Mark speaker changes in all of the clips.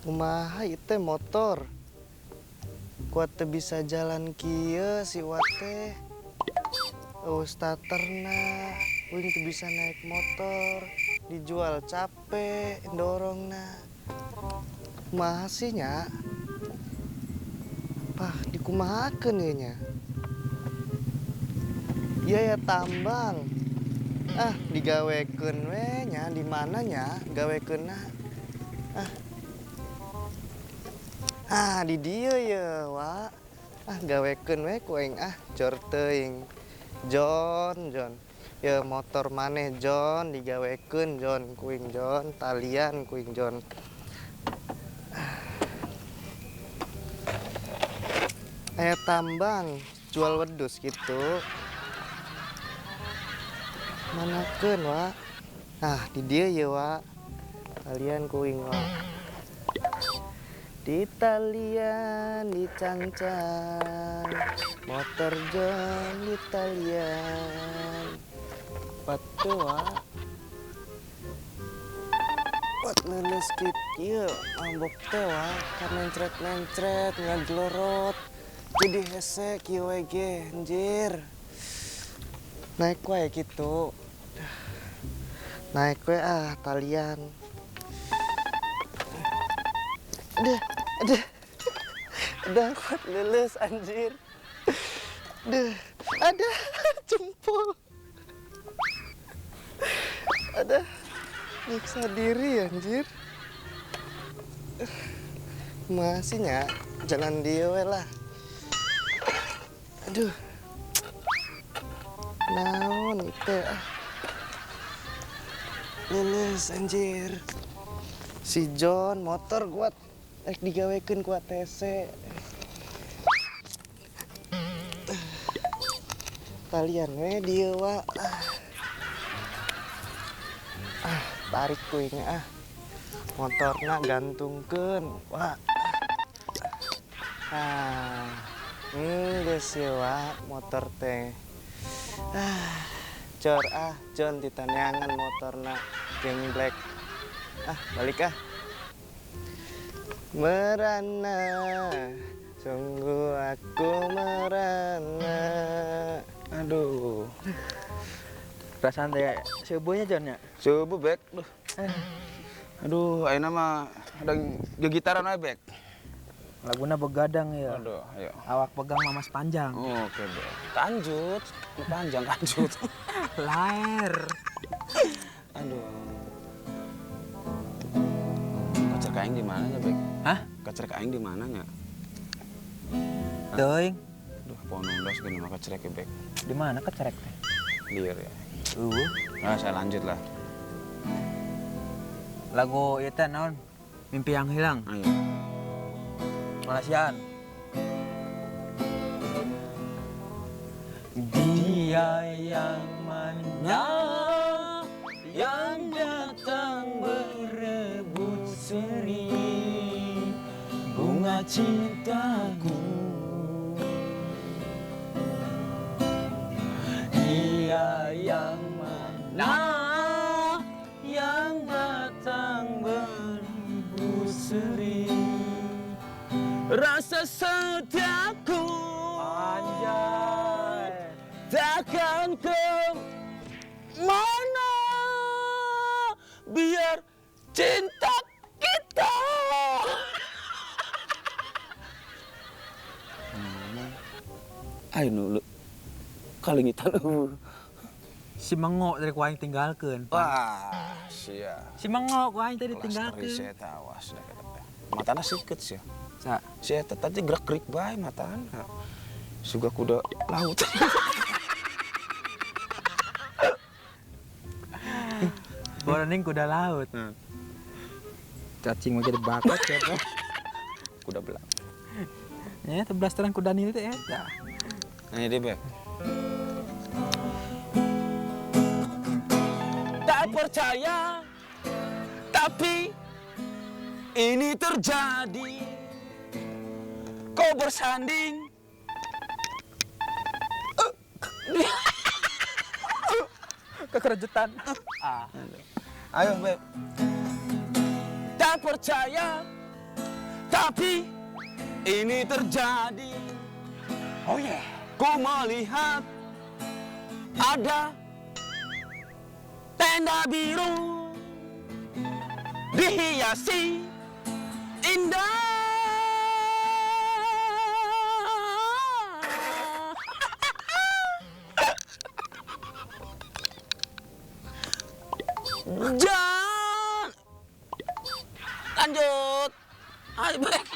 Speaker 1: Kumaha ieu teh motor? Kuat teu bisa jalan kieu si Wa teh. Eueuh starterna, uing teu bisa naik motor, dijual capek dorongna. Kumaha sih nya? Pah, dikumahakeun ieu nya? Ieu ya tambang. Ah, digawekeun we nya, di mana nya gawekeunna? Ah. Ah, di dieu ye, Wa. Ah, gawekeun we ku aing ah, jor teuing. Jon, Jon. Ye motor maneh Jon, digawekeun Jon, kuing Jon, talian kuing Jon. Aya tambang jual wedhus gitu. Manakeun, Wa? Nah, di dieu ye, Wa. Talian kuing, Wa. Di talian dicangcang, motor Jon di talian. Patu, Wa. Buat leuleus kieu, mabok teh, Wa. Ka mencret-mencret, ngaglorot. Jadi hese kieu we ge, anjir. Naik wae gitu. Naik we ah talian. Aduh, aduh. Udah kuat lulus anjir. Aduh, ada jempol. Ada nyiksa diri anjir. Masih nya jalan dia we lah. Aduh. Naon itu ah. Lulus anjir. Si John motor kuat rek digawekeun ku ATC. Talian we dieu wa. Ah, tarik kuing ah. Motorna gantungkeun wa. Ah, geus ye wa motor teh. Ah, cor ah, John ditaneangan motorna geng black. Ah, balik ah. Merana, sungguh aku merana.
Speaker 2: Aduh.
Speaker 3: Perasaan teh subuhnya John ya?
Speaker 2: Subuh bek. Duh. Aduh, ayeuna mah ada gitaran we bek.
Speaker 3: Laguna begadang ya.
Speaker 2: Aduh, ayo.
Speaker 3: Awak pegang mamas panjang.
Speaker 2: Oh, oke, Bek. Kanjut, panjang kanjut.
Speaker 3: Laer.
Speaker 2: Aduh. Kacer aing di mana nya, Bek?
Speaker 3: Hah?
Speaker 2: Kacer aing di mana nya?
Speaker 3: Teuing.
Speaker 2: Aduh, poho nondos gini mah kacerek ya, Bek.
Speaker 3: Di mana kacerek teh?
Speaker 2: Liar ya. Nah, saya lanjut lah.
Speaker 3: Lagu ieu teh naon? Mimpi yang hilang.
Speaker 2: Ayo.
Speaker 3: Malaysiaan. Dia yang mana yang datang berebut seri bunga cintaku. Dia yang mana yang datang berebut seri
Speaker 2: rasa setiaku.
Speaker 3: Anjay.
Speaker 2: Takkan ke mana biar cinta kita. Ayo nulu kalengitan eueuh.
Speaker 3: Si Mengo dari ku aing tinggalkeun.
Speaker 2: Wah, sia.
Speaker 3: Si Mengo ku aing tadi tinggalkeun.
Speaker 2: Kelas awas dah eta teh. Matana siket sia.
Speaker 3: Sa.
Speaker 2: Si eta tadi gerak-gerik bae matana. Suga kuda laut.
Speaker 3: Boroning kuda laut. Cacing mah jadi bakat siapa?
Speaker 2: Kuda belang.
Speaker 3: Ya, teblas terang kuda nil teh eta.
Speaker 2: Nah, ini Beb. Tak percaya, tapi ini terjadi. Kau bersanding.
Speaker 3: Kekerejetan. Ah.
Speaker 2: Ayo, Beb. Tak percaya, Tapi ini terjadi.
Speaker 3: Oh yeah.
Speaker 2: Ku melihat ada tenda biru dihiasi indah. Jangan lanjut. Ayo baik.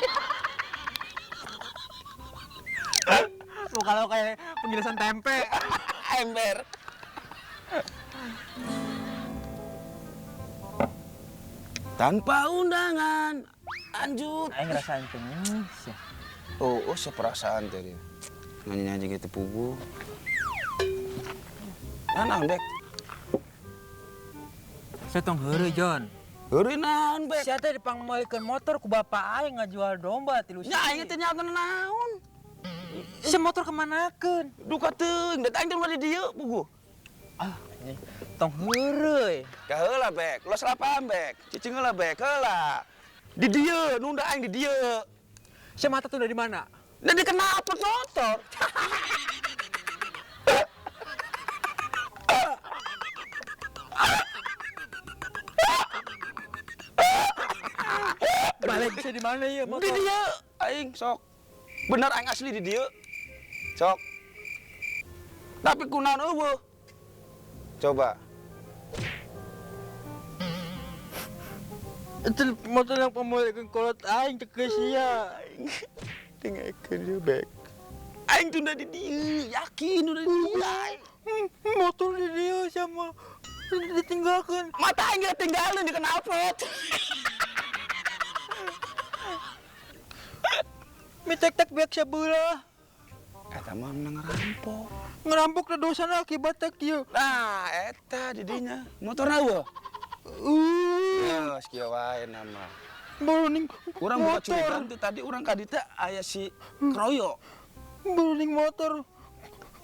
Speaker 3: Muka lo kayak penjelasan tempe.
Speaker 2: Ember. Tanpa undangan. Lanjut.
Speaker 3: Aing ngerasain teh.
Speaker 2: Oh, seperasaan tadi. Nyanyi-nyanyi gitu pugu. Nah, Bek.
Speaker 3: Saya tong heureuy, Jon.
Speaker 2: Heureuy naon, Bek?
Speaker 3: Sia teh dipangmeulikeun motor ku bapak aing ngajual domba tilu.
Speaker 2: Nya aing teh nyaho naon.
Speaker 3: Si motor kemanakeun?
Speaker 2: Duka teuing, da aing teh di dieu pugu.
Speaker 3: Ah, anjing. Tong heureuy.
Speaker 2: Ka heula, Bek. Los lapan, Bek. Cicing heula, Bek. Heula. Di dieu, nunda aing di dieu.
Speaker 3: Si mata tuh dari mana?
Speaker 2: Nah, di kenapa motor?
Speaker 3: Balik bisa di mana ya motor?
Speaker 2: Di dieu, aing sok. Bener aing asli di dieu. Sok. Tapi kunaon eueuh? Coba.
Speaker 3: Itu motor yang pemilikkeun kolot aing teu sia.
Speaker 2: Aing tinggalkeun ieu, Bek. Aing tunda di dieu, yakin udah di dieu.
Speaker 3: Motor di dieu sama ditinggalkeun.
Speaker 2: Mata aing geus tinggalin di knalpot.
Speaker 3: Mitek-tek biak sabelah.
Speaker 2: Eta mah menang ngerampok.
Speaker 3: Ngerampok da dosana akibat teh kieu.
Speaker 2: Nah, eta di dinya. Motorna eueuh. Geus kieu wae nama.
Speaker 3: Baru
Speaker 2: urang buka curiga teh tadi urang ka dieu teh aya si Kroyo.
Speaker 3: Baru ning motor.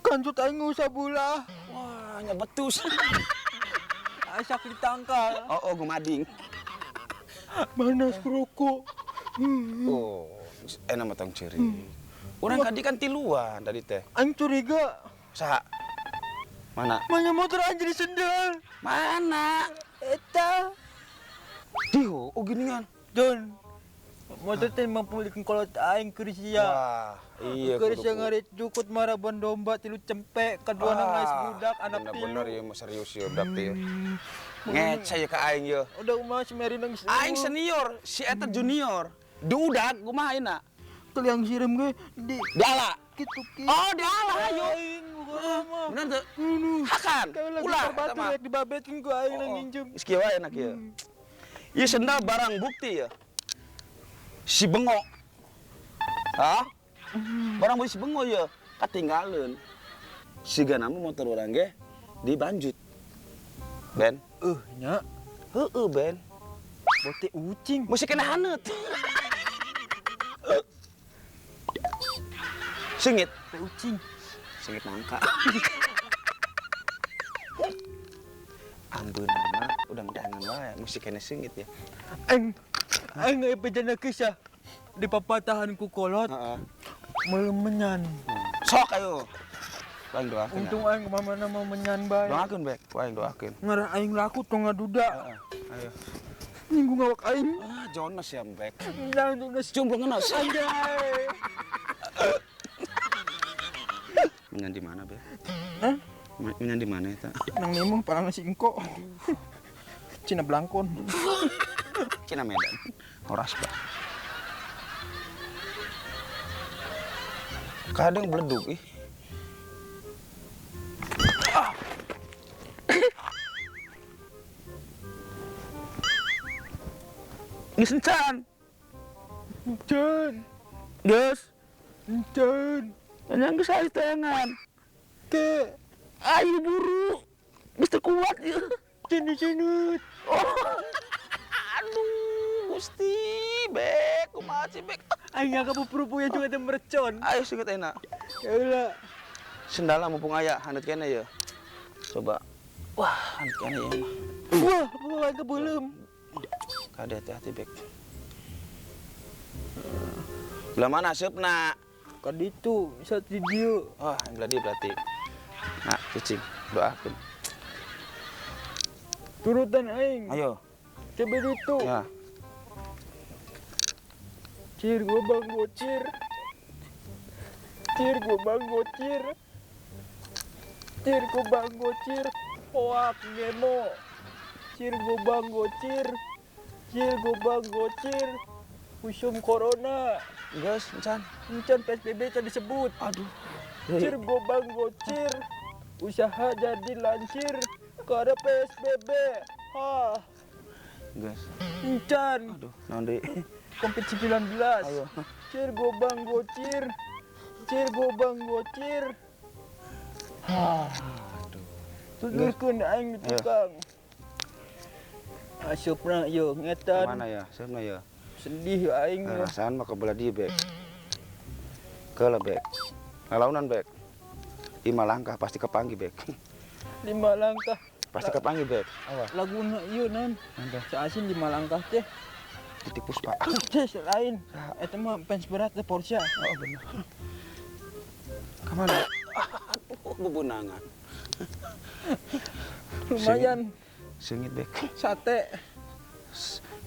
Speaker 3: Kancut aing sabelah.
Speaker 2: Wah, nya betus.
Speaker 3: Asak ditangkal.
Speaker 2: Oh, gumading.
Speaker 3: Mana rokok?
Speaker 2: Oh, enak mah tong ciri. Urang kadi kan tiluan tadi teh.
Speaker 3: Aing curiga.
Speaker 2: Saha? Mana?
Speaker 3: Mana motor aing jadi sendal.
Speaker 2: Mana?
Speaker 3: Eta.
Speaker 2: Diho, oh ginian.
Speaker 3: Jon. Motor teh mampu kolot aing keur sia.
Speaker 2: Wah, iya
Speaker 3: keur sia ngarit jukut maraban domba tilu cempe, kadua ngais budak anak tilu.
Speaker 2: Bener ieu mah serius ieu budak teh. Ngece ya ka aing ieu.
Speaker 3: Udah mah si Mary nang
Speaker 2: aing senior, si eta junior. Dudak kumaha ayeuna?
Speaker 3: Keliang sireum ge di
Speaker 2: diala.
Speaker 3: Kitu kieu.
Speaker 2: Oh, diala ayo. Bener teu? Hakan. Ulah
Speaker 3: eta mah. Dibabetkeun ku aing nang nginjem.
Speaker 2: Geus kieu wae enak ieu. Ieu sendal barang bukti ya. Si Bengo. Hah? Barang bukti si Bengo ya, katinggaleun. Siga nama motor urang ge dibanjut. Ben.
Speaker 3: Nya.
Speaker 2: Heeh, Ben.
Speaker 3: Bote ucing.
Speaker 2: Mesti kena haneut. Singit.
Speaker 3: Teh ucing.
Speaker 2: Singit nangka. Ambeun mah udang tangan wae, mesti kena singit ya.
Speaker 3: Aing aing bejana kisah di papatahan ku kolot.
Speaker 2: Heeh.
Speaker 3: Melemenyan.
Speaker 2: Sok ayo. Aing doakeun.
Speaker 3: Untung aing kemana mau menyan bae.
Speaker 2: Doakeun, Bek. Aing doakeun.
Speaker 3: Ngarah aing laku tong ngaduda.
Speaker 2: Heeh. Ayo.
Speaker 3: Minggu ngawak aing.
Speaker 2: Ah, Jonas ya, Bek.
Speaker 3: Nah, Jonas.
Speaker 2: Jomblo ngenos.
Speaker 3: Anjay.
Speaker 2: Menyan di mana, Bek?
Speaker 3: Hah?
Speaker 2: Menyan di mana eta?
Speaker 3: Nang nimung parang si engko. Cina Blangkon.
Speaker 2: Cina Medan. Horas, Pak. Kadang beleduk ih. Ah. Geus encan.
Speaker 3: Encan.
Speaker 2: Geus.
Speaker 3: Encan.
Speaker 2: Yang geus aya tangan.
Speaker 3: Ke.
Speaker 2: Ayo buru. Geus teu kuat ieu.
Speaker 3: Cenut-cenut.
Speaker 2: Oh. Aduh, Gusti, Bek, kumaha sih, Bek?
Speaker 3: Aing ngaka pupurupuya juga teh mercon.
Speaker 2: Ayo singkat enak.
Speaker 3: Heula.
Speaker 2: Sendala mumpung aya haneut kene ya. Coba. Wah, haneut kene ieu mah.
Speaker 3: Wah, bawa ke belum.
Speaker 2: Kade hati-hati, Bek. Belah mana aseupna?
Speaker 3: Ka ditu, bisa di dieu.
Speaker 2: Wah, belah dieu berarti. Nah, cicing, doakeun.
Speaker 3: Turutan aing.
Speaker 2: Ayo.
Speaker 3: Coba ditu.
Speaker 2: Ya.
Speaker 3: Cir gobang gocir. Cir gobang gocir. Cir gobang gocir. Poak gemo. Cir gobang gocir. Cir gobang gocir. Usum corona.
Speaker 2: Geus, encan.
Speaker 3: Encan PSBB tadi disebut.
Speaker 2: Aduh.
Speaker 3: Cir gobang gocir. Usaha jadi lancir. Karena PSBB. Ha.
Speaker 2: Geus.
Speaker 3: Encan.
Speaker 2: Aduh, naon deui?
Speaker 3: Covid-19.
Speaker 2: Ayo.
Speaker 3: Cir gobang gocir. Cir gobang gocir.
Speaker 2: Aduh.
Speaker 3: Tudurkeun aing di tukang. Asupna ieu ngetan.
Speaker 2: Mana ya? Asupna ya.
Speaker 3: Sedih aing.
Speaker 2: Rasaan mah ke belah dieu, Bek. Keula, Bek. Lalaunan, Bek. 5 langkah pasti kepanggih, Bek.
Speaker 3: 5 langkah.
Speaker 2: Pasti kepanggih, Bek. Awas.
Speaker 3: Laguna ieu naon? Saasin 5 langkah teh.
Speaker 2: Titik Puspa.
Speaker 3: Teh lain. Eta mah fans berat teh Porsche.
Speaker 2: Oh, bener. Kamana? Aduh, bebunangan.
Speaker 3: Lumayan.
Speaker 2: Sengit, Bek.
Speaker 3: Sate.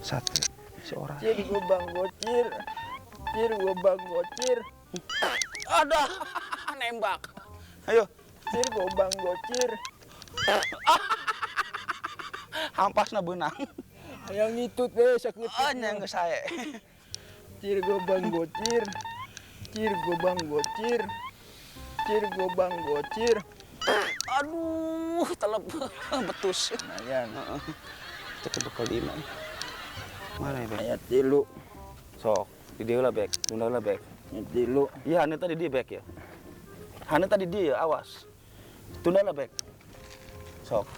Speaker 2: Sate. Seorang.
Speaker 3: Cir gobang gocir. Cir gobang gocir.
Speaker 2: Ada nembak. Ayo.
Speaker 3: Cir gobang gocir.
Speaker 2: Hampasna beunang.
Speaker 3: Hayang ngitut we sakeuteup.
Speaker 2: Oh, nya geus sae.
Speaker 3: Cir gobang gocir. Cir gobang gocir. Cir gobang gocir.
Speaker 2: Aduh, telep betus.
Speaker 3: Lumayan.
Speaker 2: Heeh. Cek bekal di imah. Mana ya, Bek?
Speaker 3: Aya 3.
Speaker 2: Sok, di dieu lah, Bek. Tunda lah, Bek.
Speaker 3: Aya 3.
Speaker 2: Iya, hane tadi di Bek ya. Hane tadi di ya, awas. Tunda lah, Bek. Sok.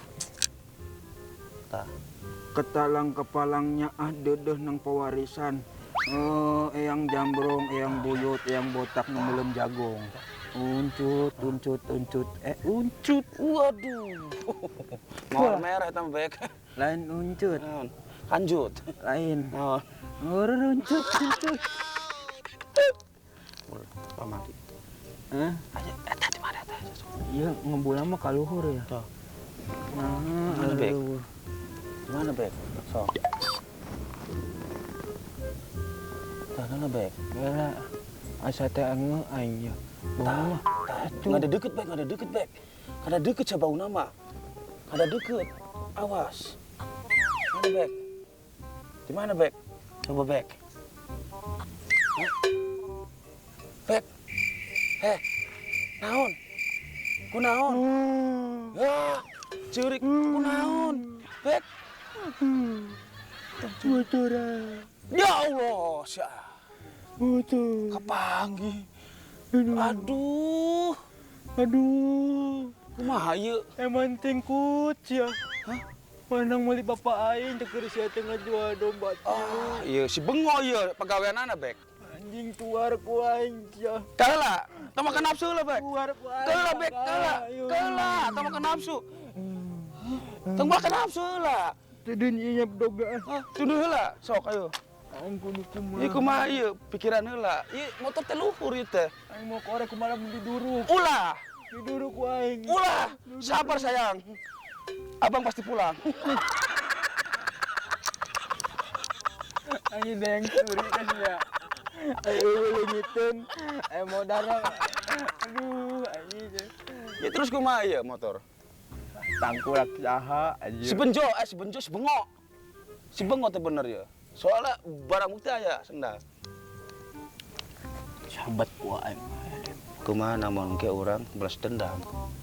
Speaker 2: Tah.
Speaker 3: Ketalang kepalangnya ah dedeh nang pewarisan. Eyang jambrong, eyang buyut, eyang botak nu melem jagong. Uncut, uncut, uncut, uncut.
Speaker 2: Waduh. Mawar merah eta mah, Bek.
Speaker 3: Lain uncut.
Speaker 2: Naon? Kanjut.
Speaker 3: Lain.
Speaker 2: Naon?
Speaker 3: Uncut, uncut.
Speaker 2: Pamali.
Speaker 3: Hah?
Speaker 2: Aya eta di mana eta?
Speaker 3: Iya, ngebul mah ka luhur ya.
Speaker 2: Tuh.
Speaker 3: Nah,
Speaker 2: Mana, Bek? Mana, Bek? Sok. Tah, mana, Bek?
Speaker 3: Gala. Asa teh angeu aing ya. Bau mah.
Speaker 2: Nggak ada deket, Bek. Nggak ada deket, Bek. Nggak ada deket sia bau nama. Nggak ada deket. Awas. Mana, Bek? Di mana, Bek? Coba, Bek. Hah? Bek. Heh. Naon? Kunaon? Ya, ceurik. Kunaon? Bek.
Speaker 3: Motora.
Speaker 2: Ya Allah, sia.
Speaker 3: Motor.
Speaker 2: Kapanggih. Aduh.
Speaker 3: Aduh.
Speaker 2: Kumaha ieu?
Speaker 3: Emang tingkut ya.
Speaker 2: Hah?
Speaker 3: Manang meuli bapak aing teh keur sia teh ngajual domba tilu.
Speaker 2: Ah, ieu si bengo ieu pagaweanana, Bek.
Speaker 3: Anjing tuar ku aing sia.
Speaker 2: Kaheula, tong makan nafsu lah, Bek.
Speaker 3: Tuar ku aing.
Speaker 2: Kaheula, Bek, kaheula. Kaheula, tong makan nafsu. Tong makan nafsu lah.
Speaker 3: Teu ieu nya doga.
Speaker 2: Hah, tunduh heula, sok ayo.
Speaker 3: Aing kudu kumaha.
Speaker 2: Ieu kumaha ieu pikiran heula. Ieu motor teh luhur ieu teh.
Speaker 3: Aing mau korek kumaha mun diduruk.
Speaker 2: Ulah.
Speaker 3: Diduruk ku aing.
Speaker 2: Ulah. Sabar sayang. Abang pasti pulang.
Speaker 3: Anjing deng curi kan ya. Ayo leungiteun, ayo mau darah. Aduh, anjing.
Speaker 2: Ya terus kumaha ieu motor?
Speaker 3: Tangkulak saha anjing.
Speaker 2: Si Benjo, si Benjo, si Bengo. Si Bengo teh bener ya. Soalnya barang bukti aya sendal.
Speaker 3: Sahabat ku aing.
Speaker 2: Kumaha namun ke urang balas dendam.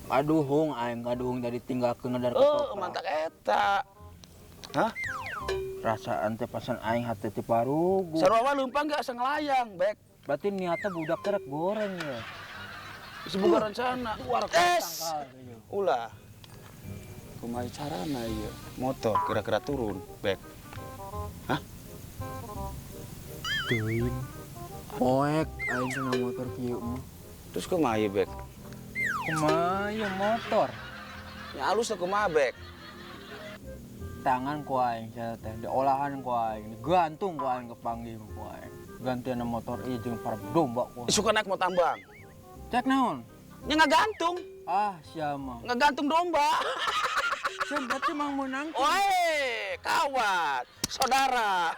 Speaker 3: Aduhung aing kaduhung jadi tinggalkeun ngadar
Speaker 2: Oh, mantak eta. Hah?
Speaker 3: Rasaan teh pasan aing hate teh parugu.
Speaker 2: Sarua leumpang ge asa ngelayang, Bek.
Speaker 3: Berarti niatnya budak teh rek goreng ya.
Speaker 2: Sebuah rencana. Es. Ulah. Kumaha carana ieu? Motor kira-kira turun, Bek. Hah?
Speaker 3: Teuing. Poek aing cenah motor kieu mah.
Speaker 2: Terus kumaha ieu, Bek?
Speaker 3: Kumaha ieu motor?
Speaker 2: Ya alus teh kumaha, Bek?
Speaker 3: Tangan ku aing cenah teh, diolahan ku aing, digantung ku aing kepanggih ku aing. Gantian motor ieu jeung para domba ku.
Speaker 2: Suka naik mau tambang.
Speaker 3: Cek naon?
Speaker 2: Nya ngagantung.
Speaker 3: Ah, siapa?
Speaker 2: Ngagantung domba.
Speaker 3: Siapa berarti mang menang?
Speaker 2: Woi, kawat, saudara,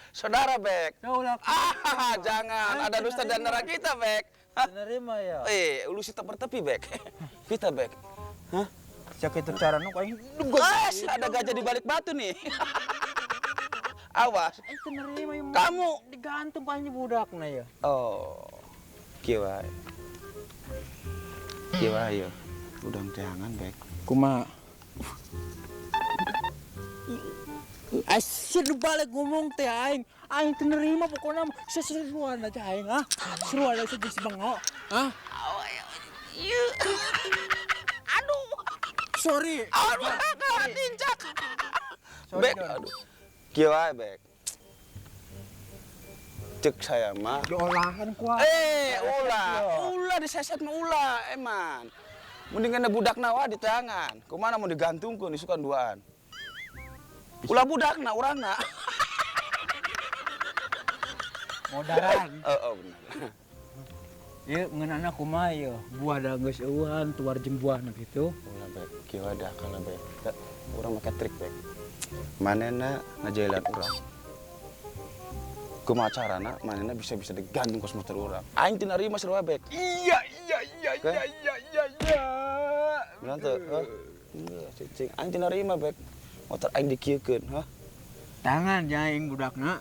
Speaker 2: saudara Bek. Ah, jangan, ada dusta di antara kita Bek.
Speaker 3: Menerima ya.
Speaker 2: Eh, lu sih bertepi Bek. Kita Bek. Hah?
Speaker 3: Cek itu cara nu aing.
Speaker 2: Ada gajah di balik batu nih. Awas. Kamu
Speaker 3: digantung aing budakna ya.
Speaker 2: Oh. Kieu wae. Kieu wae ya. Udang jangan Bek.
Speaker 3: Kumaha? Asir balik ngomong teh aing. Aing teu nerima pokona seseruan aja aing ah. Seruan aja si bengok. Ah.
Speaker 2: Aduh.
Speaker 3: Sorry.
Speaker 2: Aduh, tincak. Bek, aduh. Kieu wae, Bek. Cek saya mah.
Speaker 3: Diolahan kuat.
Speaker 2: Ulah. Ulah diseset mah ulah, eman. Mending kena budakna wae di tangan. Kumaha mau digantungkeun isukan duaan. Ulah budakna urangna.
Speaker 3: Modaran.
Speaker 2: Heeh, bener.
Speaker 3: Ieu ngeunana kumaha ieu? Buah da geus eueuhan tuar jeung buahna kitu.
Speaker 2: Ulah Bek, kieu wae da akal Bek. Urang make trik Bek. Manehna ngajailan urang. Kumaha carana manehna bisa-bisa digantung kos motor urang. Aing teu narima sarua Bek.
Speaker 3: Iya.
Speaker 2: Bener teu? Hah? Cicing aing teu narima Bek. Motor aing dikieukeun, hah?
Speaker 3: Tangan aing budakna.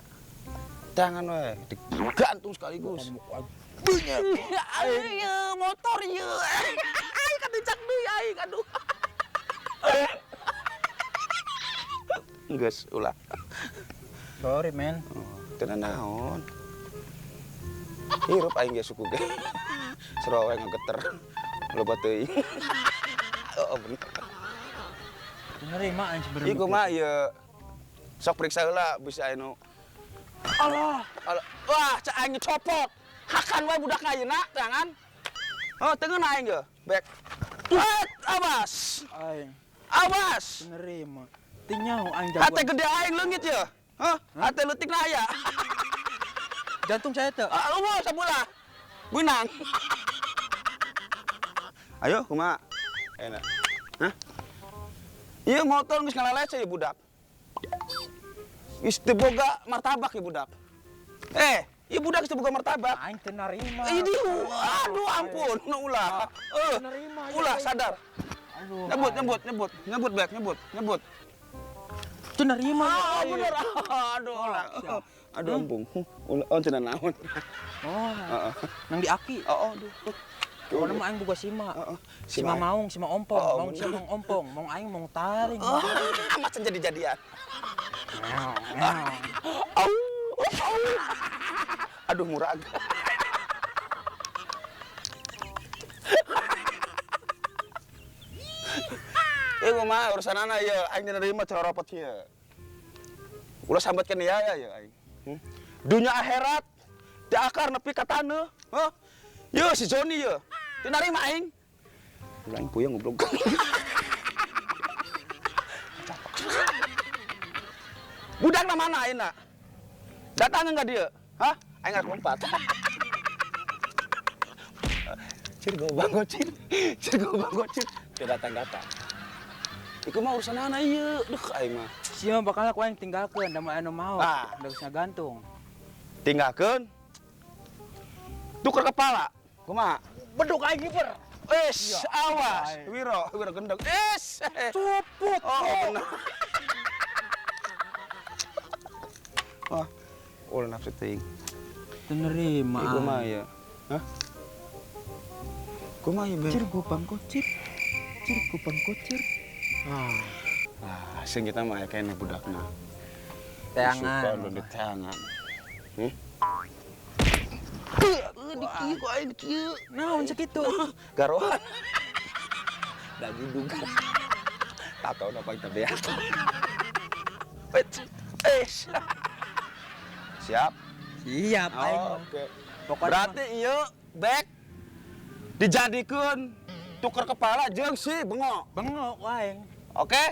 Speaker 2: Tangan we, digantung sekaligus. Iya, motor ieu. Aing katincak deui aing, aduh. Geus ulah.
Speaker 3: Sorry, men.
Speaker 2: Teu naon. Hirup aing ge suku ge. Sarua wae ngageter. Loba teuing. Oh, bener.
Speaker 3: Nerima aing sebenarnya.
Speaker 2: Ieu kumaha ieu? Sok periksa heula bisa aya nu.
Speaker 3: Alah.
Speaker 2: Alah. Wah, cak aing copot. Hakan wae budak ayeuna tangan. Oh, teu ngeunah aing ge. Bek. Awas.
Speaker 3: Aing.
Speaker 2: Awas.
Speaker 3: Nerima. Teu nyaho aing jagoan.
Speaker 2: Hate gede aing leungit ye. Hah? Hate leutikna aya.
Speaker 3: Jantung saya teu.
Speaker 2: Ah, eueuh sabulah. Beunang. Ayo, kumaha? Enak. Hah? Ieu motor geus ngalelece ieu budak. Geus teu boga martabak ieu budak. Ieu budak geus teu boga martabak.
Speaker 3: Aing teu narima.
Speaker 2: Ini aduh ampun, ulah. Ulah sadar.
Speaker 3: Aduh.
Speaker 2: Nyebut Bek, nyebut.
Speaker 3: Teu narima.
Speaker 2: Ah, bener. Aduh, ulah. Aduh ampun. Ulah, oh teu naon.
Speaker 3: Oh. Heeh. Nang di aki.
Speaker 2: Oh, aduh.
Speaker 3: Pokoknya mah aing boga sima. Sima maung, sima ompong, maung sima ompong, maung aing maung taring.
Speaker 2: Masa jadi-jadian. Aduh murag. Ieu mah urusanana ieu aing nerima coropot ieu. Ulah sambatkeun ieu ya aing. Dunia akhirat di akar nepi ka taneuh. Hah? Yeuh si Joni yeuh. Teu narima aing. Ulah aing puyeng goblok. Budakna mana ayeuna? Datang enggak dia? Hah? Aing arek lompat. Cir gobang gocir. Cir gobang gocir. Teu datang-datang. Iku mah urusan anak ieu. Duh aing mah.
Speaker 3: Sia bakal ku aing tinggalkeun da mah anu maot. Da geus ngagantung.
Speaker 2: Tinggalkeun. Tuker kepala. Kumaha?
Speaker 3: Beduk aing hiper.
Speaker 2: Wis, awas. Wiro, wiro gendeng. Wis.
Speaker 3: Copot.
Speaker 2: Oh, bener. Wah, ulah nafsu teuing.
Speaker 3: Teu nerima.
Speaker 2: Ieu kumaha ieu? Hah? Kumaha ieu, Bek?
Speaker 3: Cir gobang kocir. Cir gobang kocir.
Speaker 2: Ah, sing kita mah aya keneh budakna.
Speaker 3: Teangan.
Speaker 2: Suka teangan. Heh. Di kieu ku aing kieu.
Speaker 3: Naon sakitu?
Speaker 2: Garohan. Da gudug. Tato apa kita beak. Wait. Siap?
Speaker 3: Siap aing.
Speaker 2: Oke. Berarti ieu bek dijadikeun tuker kepala jeung si bengok.
Speaker 3: Bengok aing.
Speaker 2: Oke?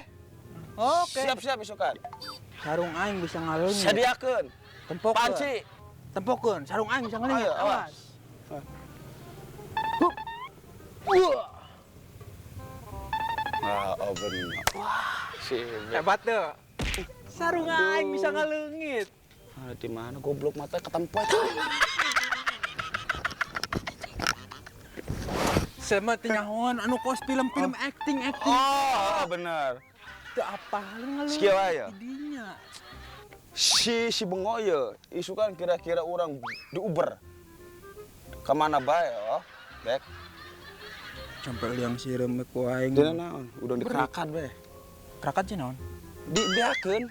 Speaker 3: Oke.
Speaker 2: Siap-siap isukan.
Speaker 3: Sarung aing bisa ngaleungit.
Speaker 2: Sediakeun.
Speaker 3: Tempokeun.
Speaker 2: Panci.
Speaker 3: Tempokeun sarung aing bisa ngaleungit.
Speaker 2: Ayo, awas.
Speaker 3: Awas. Hup. Wah.
Speaker 2: Ah, oh bener. Wah, si
Speaker 3: hebat tuh. Sarung aing bisa ngaleungit.
Speaker 2: Ah, di mana goblok mata ketempat.
Speaker 3: Sama teu nyahoan anu kos film-film acting.
Speaker 2: Oh, bener.
Speaker 3: Teu apal ngaleungit.
Speaker 2: Sieu wae ya?
Speaker 3: Dinya.
Speaker 2: Si Bengo ye, isu kan kira-kira orang di Uber. Kemana bae oh, Bek?
Speaker 3: Sampai liang sireum ku aing.
Speaker 2: Dina naon? Udah dikerakat bae.
Speaker 3: Kerakat sih naon?
Speaker 2: Dibeakeun.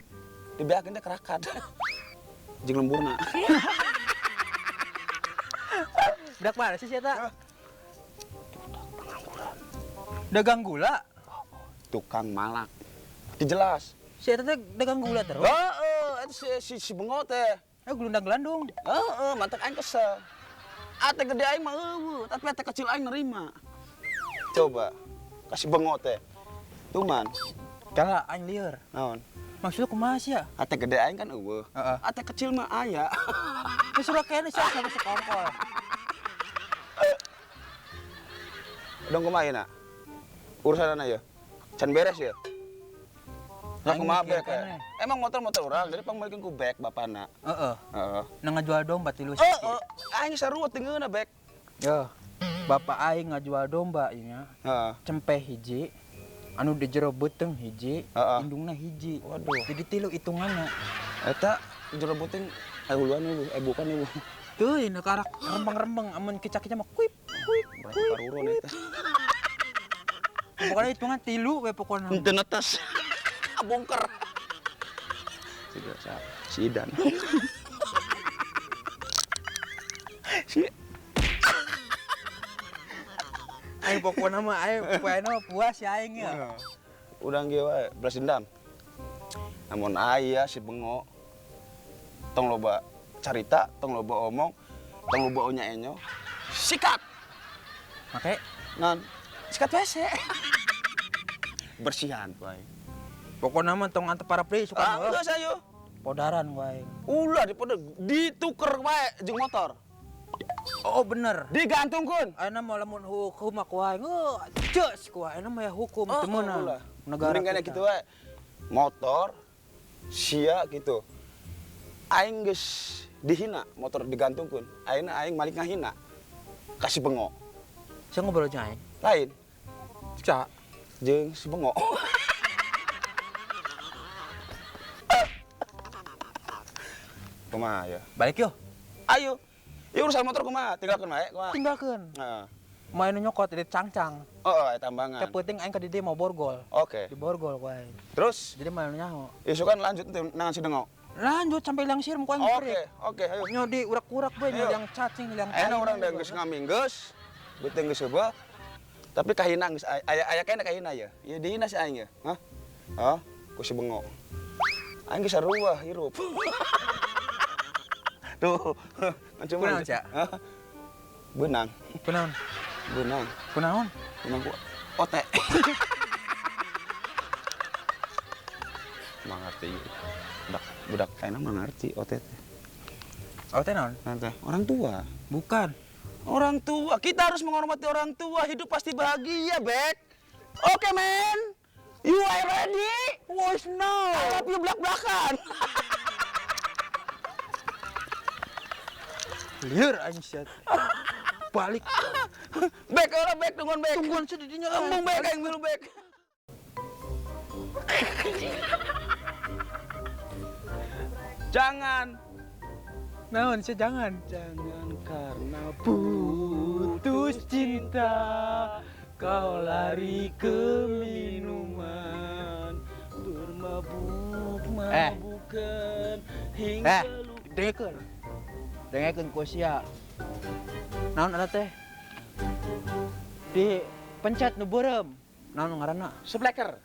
Speaker 2: Dibeakeun teh kerakat. Jeung lemburna.
Speaker 3: Budak mana sih si eta?
Speaker 2: Budak pengangguran.
Speaker 3: Dagang gula?
Speaker 2: Tukang malak. Dijelas.
Speaker 3: Si eta teh dagang gula terus?
Speaker 2: Heeh, eta si Bengo teh.
Speaker 3: Gelundang-gelandung.
Speaker 2: Heeh, mantak aing kesel. Ate gede aing mah eueuh, tapi ate kecil aing nerima. Coba kasih Bengo teh. Tuman.
Speaker 3: Kala aing lieur.
Speaker 2: Naon?
Speaker 3: Maksudnya kumaha sih ya?
Speaker 2: Ate gede aing kan eueuh.
Speaker 3: Heeh.
Speaker 2: Ate kecil mah aya.
Speaker 3: Geus ulah kene sih sama sekongkol.
Speaker 2: Dong kumaha yeuna? Urusanana ye. Can beres ye. Nah,
Speaker 3: Aing
Speaker 2: kumaha
Speaker 3: mikir
Speaker 2: bek ya?
Speaker 3: keneh.
Speaker 2: Emang motor-motor urang, jadi pangmeulikeun ku bek bapana.
Speaker 3: Heeh.
Speaker 2: Heeh.
Speaker 3: Nang ngajual domba tilu
Speaker 2: Heeh, aing sarua teu ngeunah bek.
Speaker 3: Yo. Bapak aing ngajual domba ieu nya.
Speaker 2: Heeh.
Speaker 3: Cempeh hiji, anu di jero beuteung hiji,
Speaker 2: Heeh.
Speaker 3: indungna hiji.
Speaker 2: Waduh.
Speaker 3: Jadi tilu hitunganna.
Speaker 2: Eta jero beuteung huluan eueuh, bukan eueuh.
Speaker 3: Tuh, ini karak rembang-rembang amun kicak-kicak mah kuip kuip kuip.
Speaker 2: Paruron eta.
Speaker 3: Pokoknya hitungan tilu we pokoknya.
Speaker 2: Henteu netes. Bongker. Si Idan. Si
Speaker 3: Aing pokokna mah aing pokokna mah puas ya aing ya.
Speaker 2: Udang ge wae, belas dendam. Namun aya si Bengo. Tong loba carita, tong loba omong, tong loba onya enyo. Sikat.
Speaker 3: Make
Speaker 2: Nan, sikat WC. Bersihan wae.
Speaker 3: pokokna mah tong antep para play suka
Speaker 2: Ah, geus ayo.
Speaker 3: Podaran wae.
Speaker 2: Ulah dipode dituker wae jeung motor.
Speaker 3: Oh bener.
Speaker 2: Digantungkeun.
Speaker 3: Ayeuna mah lamun hukum mah ku aing, heuh, ceus ku aing mah ya hukum teu meunang.
Speaker 2: ulah.
Speaker 3: Negara
Speaker 2: Mending kene
Speaker 3: kita.
Speaker 2: gitu wae. Motor sia gitu. Aing geus dihina, motor digantungkeun. Ayeuna aing malik ngahina. Kasih Bengo.
Speaker 3: Sia ngobrol jeung aing.
Speaker 2: Lain
Speaker 3: Cak.
Speaker 2: jeung si Bengo. Kumaha ya?
Speaker 3: Balik yo.
Speaker 2: Ayo. Ya urusan motor kumaha? Tinggalkeun wae kumaha?
Speaker 3: Tinggalkeun.
Speaker 2: Heeh.
Speaker 3: Main nyokot di cangcang.
Speaker 2: Oh, oh, tambangan.
Speaker 3: Teh penting aing ka di dieu mau borgol.
Speaker 2: Oke.
Speaker 3: Di borgol ku aing.
Speaker 2: Terus
Speaker 3: Jadi main nyaho.
Speaker 2: isu kan lanjut nangan si Dengo.
Speaker 3: Lanjut sampai langsir ku aing
Speaker 2: Oke,
Speaker 3: berik.
Speaker 2: oke, ayo.
Speaker 3: Nyo di urak-urak bae nyo
Speaker 2: Ayo.
Speaker 3: yang cacing yang
Speaker 2: Ayeuna urang da geus ngaminggeus, beuteung geus heubeul. Tapi kahina geus aya aya keneh kahina ya. Ya dihina si aing ya. Hah? Hah? Ku si Bengo. Aing geus sarua hirup. Tuh, cuma
Speaker 3: Kunaon, Cak?
Speaker 2: Hah? Beunang,
Speaker 3: Kunaon?
Speaker 2: beunang,
Speaker 3: Kunaon?
Speaker 2: beunang ku ote. Mengerti. Budak budak ayeuna mah ngerti ote teh.
Speaker 3: Oh teh naon?
Speaker 2: Nanti orang tua.
Speaker 3: Bukan.
Speaker 2: Orang tua, kita harus menghormati orang tua, hidup pasti bahagia, Bek. Oke, men. You are ready?
Speaker 3: What's no?
Speaker 2: I love you belak-belakan.
Speaker 3: Lieur aing sia. Balik.
Speaker 2: Bek, ora bek, tungguan bek.
Speaker 3: Tungguan sia di dinya.
Speaker 2: Embung bek, aing milu bek. Jangan.
Speaker 3: Naon sia jangan.
Speaker 2: Jangan karena
Speaker 3: Putus cinta kau lari ke
Speaker 2: minuman bermabuk-mabukan hingga lupa.
Speaker 3: Dengekeun. Dengekeun ku sia. Naon eta teh? Di pencet nu beureum. Naon ngaranna?
Speaker 2: Sebleker.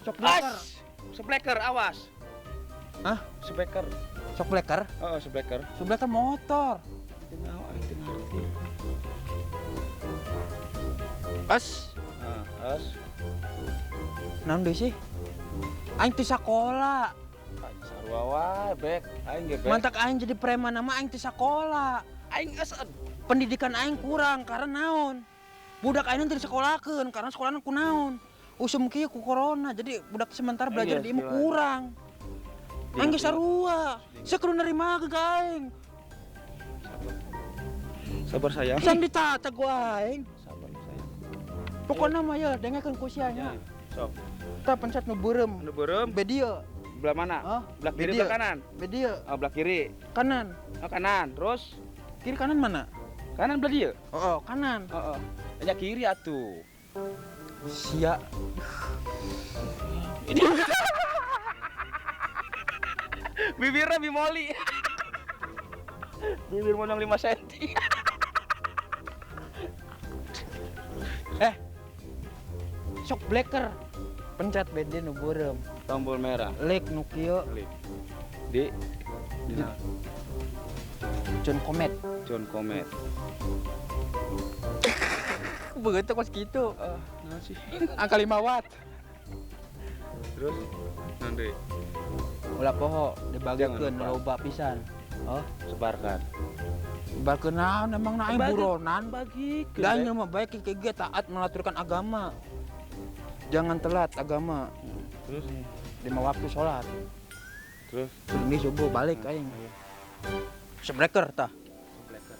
Speaker 3: Sok bleker.
Speaker 2: As. Sebleker, awas.
Speaker 3: Hah?
Speaker 2: Sebleker.
Speaker 3: Sok bleker?
Speaker 2: Oh, sebleker.
Speaker 3: Sok bleker motor.
Speaker 2: Tengah, aing teu ngarti.
Speaker 3: As.
Speaker 2: Ah, as.
Speaker 3: Naon deui sih? Aing teu sakola.
Speaker 2: Aing sarua. Sarua wae, Bek. Aing ge, Bek.
Speaker 3: Mantak aing jadi preman nama aing teu sakola.
Speaker 2: Aing geus
Speaker 3: Pendidikan aing kurang karena naon? Budak aing teu disekolakeun karena sekolahna ku naon? Usum kieu ku corona, jadi budak sementara belajar
Speaker 2: Iya,
Speaker 3: di imah
Speaker 2: gila.
Speaker 3: kurang. Aing geus sarua. Sia kudu nerima ke aing.
Speaker 2: Sabar sayang.
Speaker 3: Can ditata ku aing.
Speaker 2: Sabar sayang.
Speaker 3: Pokokna mah ya dengekeun ku sia nya.
Speaker 2: Sok.
Speaker 3: Tah pencet nu beureum.
Speaker 2: Nu beureum
Speaker 3: Be dieu.
Speaker 2: belah mana?
Speaker 3: Hah?
Speaker 2: Belah kiri,
Speaker 3: Be dieu.
Speaker 2: belah kanan?
Speaker 3: Be dieu.
Speaker 2: Oh, belah kiri.
Speaker 3: Kanan.
Speaker 2: Oh, kanan. Terus
Speaker 3: Kiri kanan mana?
Speaker 2: kanan belah dieu.
Speaker 3: Oh, kanan.
Speaker 2: Heeh. Nya kiri atuh.
Speaker 3: Sia.
Speaker 2: Ini bibirnya bimoli. Bibir monong 5 cm.
Speaker 3: Eh. Sok blacker. Pencet bede nu beureum.
Speaker 2: Tombol merah.
Speaker 3: Lek nu kieu
Speaker 2: Klik. Di di
Speaker 3: John Komet.
Speaker 2: John Komet.
Speaker 3: Begitu kos gitu.
Speaker 2: Ah, naon sih?
Speaker 3: Angka 5 watt.
Speaker 2: Terus nanti
Speaker 3: Ulah poho dibagikeun
Speaker 2: Jangan lupa.
Speaker 3: loba pisan. Oh,
Speaker 2: sebarkan.
Speaker 3: bageun naon emang na aing buronan.
Speaker 2: Bagikeun.
Speaker 3: Dan mah baik ge taat melaturkan agama. Jangan telat agama.
Speaker 2: Terus
Speaker 3: 5 waktu sholat.
Speaker 2: terus
Speaker 3: Ini subuh balik aing. Sebreker tah.
Speaker 2: Blacker.